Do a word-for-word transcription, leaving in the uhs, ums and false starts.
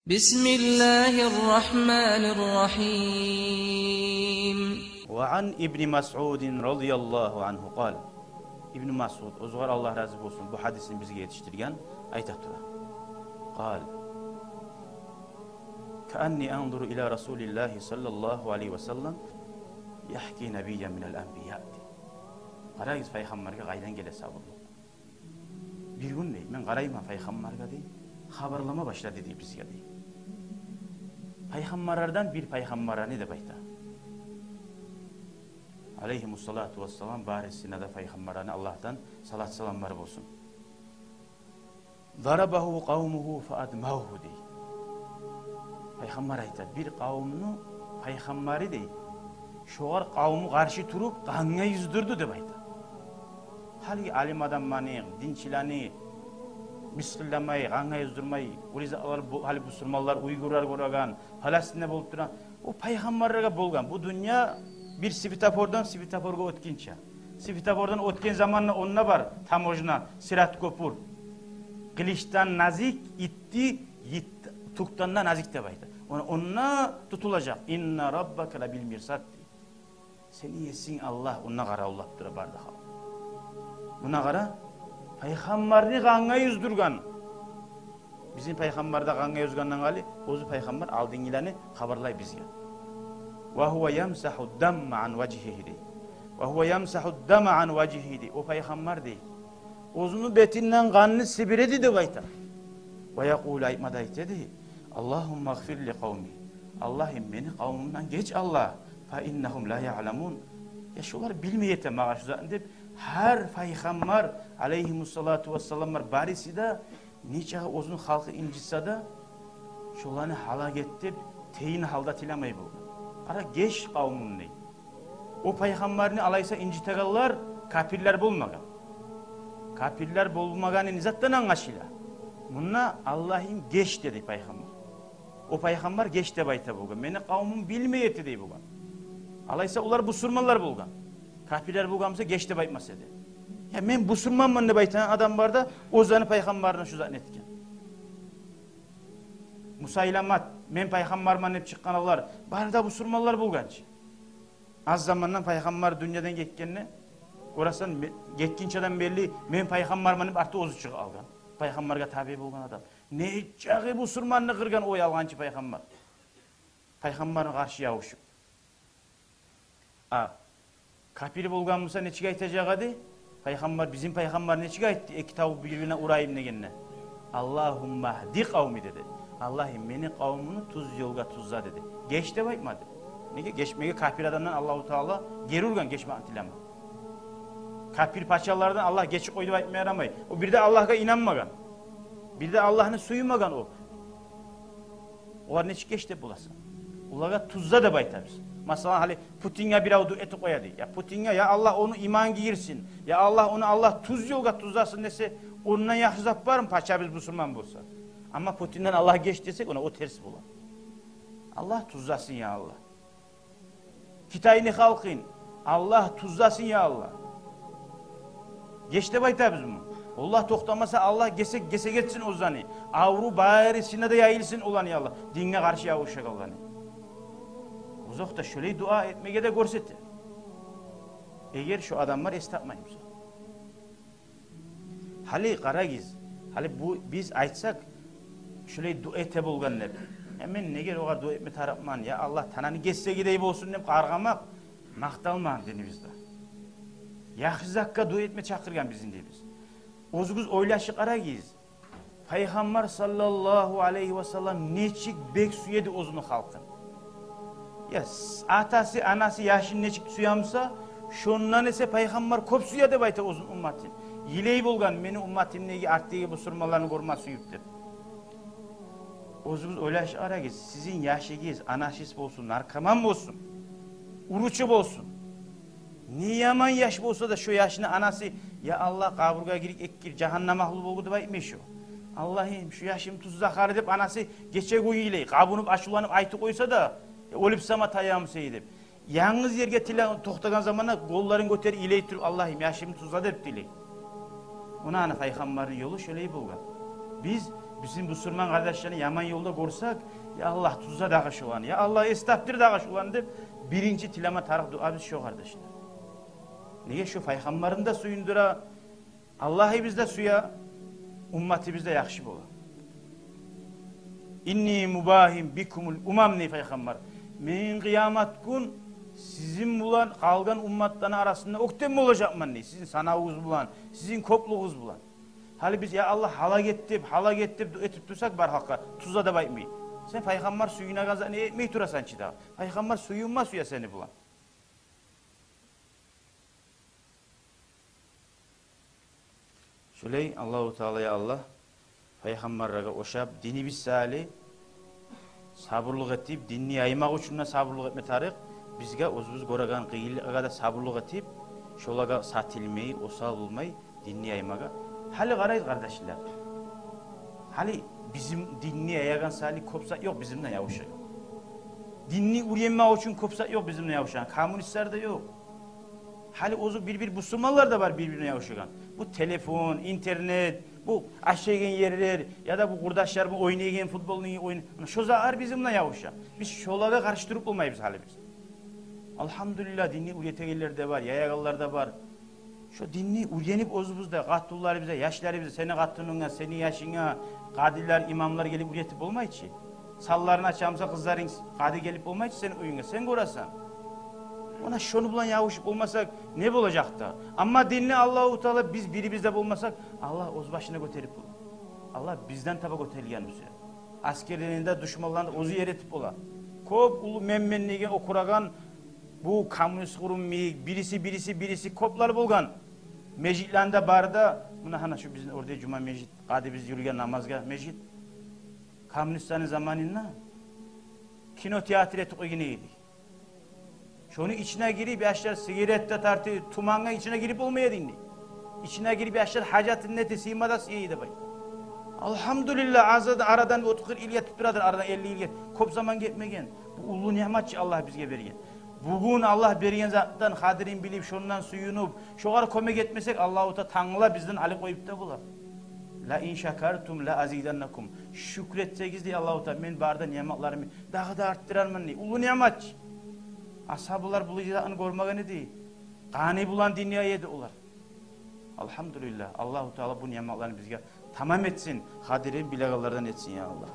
بسم الله الرحمن الرحيم. وعن ابن مسعود رضي الله عنه قال. Ибну Масъуд, оьзюгер Аллагь рази болсун, бу гьадисни бизге етишдирген, айта тура. قال: كأني أنظر إلى رسول الله صلى الله عليه وسلم يحكي نبيا من الأنبياء, дей. Къарагъыз, пайхаммаргъа къайдан геле сабурлукъ. Бир гюн, дей, мен къарайман пайхаммаргъа, дей, хабарлама башлады, дей, бизге, дей. Пайхаммарлардан бир пайхаммарланы деп айта. Алейгьимуссалату вассалам, барисине де пайхаммарланы Аллагьдан салат-саламлар болсун. ضربه قومه فأدموه, дей. Пайхаммар айта, бир къавумну пайхаммары, дей, шогъар къавуму къаршы туруп, къангъа юздюрдю деп айта. Гьали алим адамланы, динчилени мысгъылламай, къангъа юздюрмей, олай затлар бу, гьали бусурманлар, уйгурлар гёреген, Палестинде болуп турагъан, о пайхаммарлагъа болгъан. Бу дюнья бир светофордан светофоргъа оьтгенче. Светофордан оьтген заманда онда бар таможня, сырат, кёпюр. Къылычдан назик, итти, ит-, тюкден де назик деп айта. Он-, онда тутулажакъ. إن ربك لبالمرصاد, дей. Сени есинг Аллагь онда къаравуллап тура бары да халкъ. Муна къара, пайхаммарны къангъа юздюрген. Бизин пайхаммар да къангъа юзгенден къайры, оьзю пайхаммар алдынгъыланы хабарлай бизге. وهو يمسح الدم عن وجهه, дей. وهو يمسح الدم عن وجهه, дей. О пайхаммар, дей, оьзюню бетинден къанны сибире эди деп айта. ويقول, айтма да айта эди: اللهم اغفر لقومي. Аллагьым, мени къавумумдан геч, Аллагь. فإنهم لا يعلمون. Я шолар билмей эте магъа шу затны деп, гьар пайхаммар, алейгьимуссалату вассаламлар бариси де, нечакъы оьзюню халкъы инжитсе де, шоланы гьалак эт деп, тыйын гьалда тилемей болгъан. Къара, геч къавумум, дей. О пайхаммарны алайса инжитегенлер капирлер болмагъан. Капирлер болмагъаны не затдан англашыла? Мунда Аллагьым геч деди пайхаммар. О пайхаммар геч деп айта болгъан. Мени къавумум билмей эте дей болгъан. Алайса олар бусурманлар болгъан. Капирлер болгъан буса геч деп айтмас эди. Я мен бусурманман деп айтагъан адам бар да, оьзлени пайхаммарына шу затны этген. Мусайламат, мен пайхаммарман деп чыкъгъан олар, бары да бусурманлар болгъан чы. Аз замандан пайхаммар дюньядан гетгенде, гёресен, ме-, гетгинчеден берли мен пайхаммарман деп арты оьзю чыгъып алгъан. Пайхаммаргъа табиъ болгъан адам. Нечакъы бусурманны къыргъан о ялгъанчы пайхаммар. Пайхаммарны къаршы ябушуп. А капир болгъан буса нечик айтажакъ эди? Пайхаммар, бизин пайхаммар нечик айтды? Эки тавукъ бир-бирине урайым дегенде. اللهم اهد قومي деди. Аллагьым, мени къавумумну тюз ёлгъа тюзле деди. Геч деп айтмады. Неге? Гечмеге капир адамдан Аллагьу Таала гери ургъан, гечмекни тилеме. Капир пачалардан Аллагь гечип къой деп айтма ярамай. О бир де Аллагьгъа инанмагъан. Бир де Аллагьны сюймеген о. Олар нечик геч деп боласан? Олагъа тюзле деп айтабыз. Масала, гьали Путинге бирев дуа этип къояды. Я Путинге, я Аллагь ону иман гийирсин, я Аллагь ону Аллагь тюз ёлгъа тюзлесин десе, ондан яхшы зат бармы, пачабыз бусурман болса? Амма Путинден Аллагь геч десек, она о терс бола. Аллагь тюзлесин, я Аллагь. Китайны халкъын Аллагь тюзлесин, я Аллагь. Геч деп айтабызмы? Аллагь токътамаса, Аллагь гесек, гесек этсин оьзлени. Аврув барысына да яйылсын оланы, я Аллагь. Динге къаршы ябушагъанланы. Озокъда, шолай дуа этмеге де гёрсете. Эгер шо адамлар эс тапмай буса. Гьали къарагъыз, гьали бу биз айтсакъ, шулай дуа эте болгъан деп, я мен неге огъар дуа этме тарыкъман, я Аллагь, тананы гесегидей болсун деп къаргъамакъ, макъталмагъан динибизде. Яхшы затгъа дуа этме чакъыргъан бизин динибиз. Оьзюгюз ойлашып къарагъыз. Пайхаммар саллаллагьу алайгьи васаллам нечик бек сюеди оьзюню халкъын. Я, с-, атасы, анасы яшын нечик сюе буса, шондан эсе пайхаммар кёп сюе деп айта оьзюню умматын. Йылай болгъан, мени умматымдагъы, артдагъы бусурманланы гёрме сююп деп. Оьзюгюз ойлашып къарагъыз, сизин яшыгъыз, анашыз болсун, наркоман болсун, уручу болсун. Не яман яш болса да, шо яшны анасы: «Я Аллагь, къабургъа гирип, эккир, жагьаннам агьлу болгъур», — деп айтмай шо. «Аллагьым, шу яшым тюзле гьали», — деп анасы гече-гюн йылай, къабунуп, ачувланып айтып къойса да: «Оьлюп сама таяйым сени», — деп. Янгыз ерге тиле-, токътагъан заманда къолларын гётерип йылай туруп: «Аллагьым, яшым тюзле», — деп тилей. Муна ана пайхаммарны ёлу шолай болгъан. Биз бизин бусурман къардашланы яман ёлда гёрсек, «Я Аллагь, тюзле дагъы шоланы, я Аллагь, эс тапдыр дагъы шоланы» деп, биринчи тилеме тарыкъ дуабыз шо, къардашлар. Неге? Шо Пайхаммарны да сююндюре, Аллагьыбызны да сюе, умматыбыз да яхшы бола. «Инни мубагьин бикумул умам», — дей Пайхаммар. «Мен къыямат гюн сизин булан къалгъан умматланы арасында оьктем болажакъман», — дей, — «сизин санавугъуз булан, сизин кёплюгюгюз булан». Гьали биз, «Я Аллагь, гьалак эт» деп, гьалак эт деп этип турсакъ, бар халкъгъа тюзле деп айтмай, сен Пайхаммар сююнеген затны этмей турасан чы дагъы. Пайхаммар сююнме сюе сени булан. Шолай Аллагьу Таала, я Аллагь, Пайхаммарлагъа ошап, динибиз саялы сабурлукъ этип, динни яймакъ учун да сабурлукъ этме тарыкъ. Бизге оьзюбюз гёреген къыйынлыкълагъа да сабурлукъ этип, шолагъа сатылмай, осал болмай, динни яймагъа. Гьали къарайыкъ, къардашлар. Гьали бизин динни яягъан саялы кёп зат ёкъ бизин булан ябушагъан. Динни уьйренмек учун кёп зат ёкъ бизин булан ябушагъан. Коммунистлер де ёкъ. Гьали оьзю бир-бир бусурманлар да бар бир-бирине ябушагъан. Бу телефон, интернет, бу ашайгъан ерлер, яда бу къурдашлар бу ойнайгъан футболну ойну, муна шо затлар бизин булан ябуша. Биз шолагъа къаршы туруп болмайбыз гьали биз. Алгьамдулиллагь, динни уьйретегенлер де бар, яягъанлар да бар. Шо динни уьйренип, оьзюбюз де, къатынларыбыз да, яшларыбыз да, сени къатынынга, сени яшынга къадилер, имамлар гелип уьйретип болмай чы. Санларын ачамса, къызларынг къади гелип болмай чы сени уьюнге, сен гёресен. Муна шону булан ябушуп болмасакъ, не болажакъ да? Амма динни Аллагьу Таала, биз бирибиз де болмасакъ, Аллагь оьз башына гётерип бола. Аллагь бизден таба гётерилгенни сюе. Аскерлени де, душманланы да оьзю эретип бола. Кёп уллу мен-мен деген окурагъан бу коммунист къурум йимик, бириси, бириси, бириси кёплер болгъан. Межитлени де бары да, муна гьана шу бизин оьрде жума межит, къади биз юрюген намазгъа межит. Коммунистлени заманында кинотеатр этип къойгъан эди. Шону ичине гирип, яшлар сигарет де тартып, тумангъа ичине гирип болмай эди инди. Ичине гирип, яшлар гьажатын этип, сыйма да сыйа эди бай. Алгьамдулиллагь, аз да арадан отуз-къыркъ йыл гетип турадыр, арадан элли йыл гет-, кёп заман гетмеген. Бу уллу ниъмат чы Аллагь бизге берген. Бугюн Аллагь берген затдан къадирин билип, шондан сююнюп, шогъар кёмек этмесек, Аллагьу Таала тангала бизден алып къоюп да бола. «Ла ин шакартум ла азиданнакум». Шюкюр этсегиз, дей Аллагьу Таала, мен бары да ниъматларымны дагъы да артдырарман, дей. Уллу ниъмат чы. Асгьабалар бу затны гёрмеген эди. Къаны булан динни яя эди олар. Алгьамдулиллагь, Аллагьу Таала бу ниъматланы бизге тамам этсин, къадирин билегенлерден этсин, я Аллагь.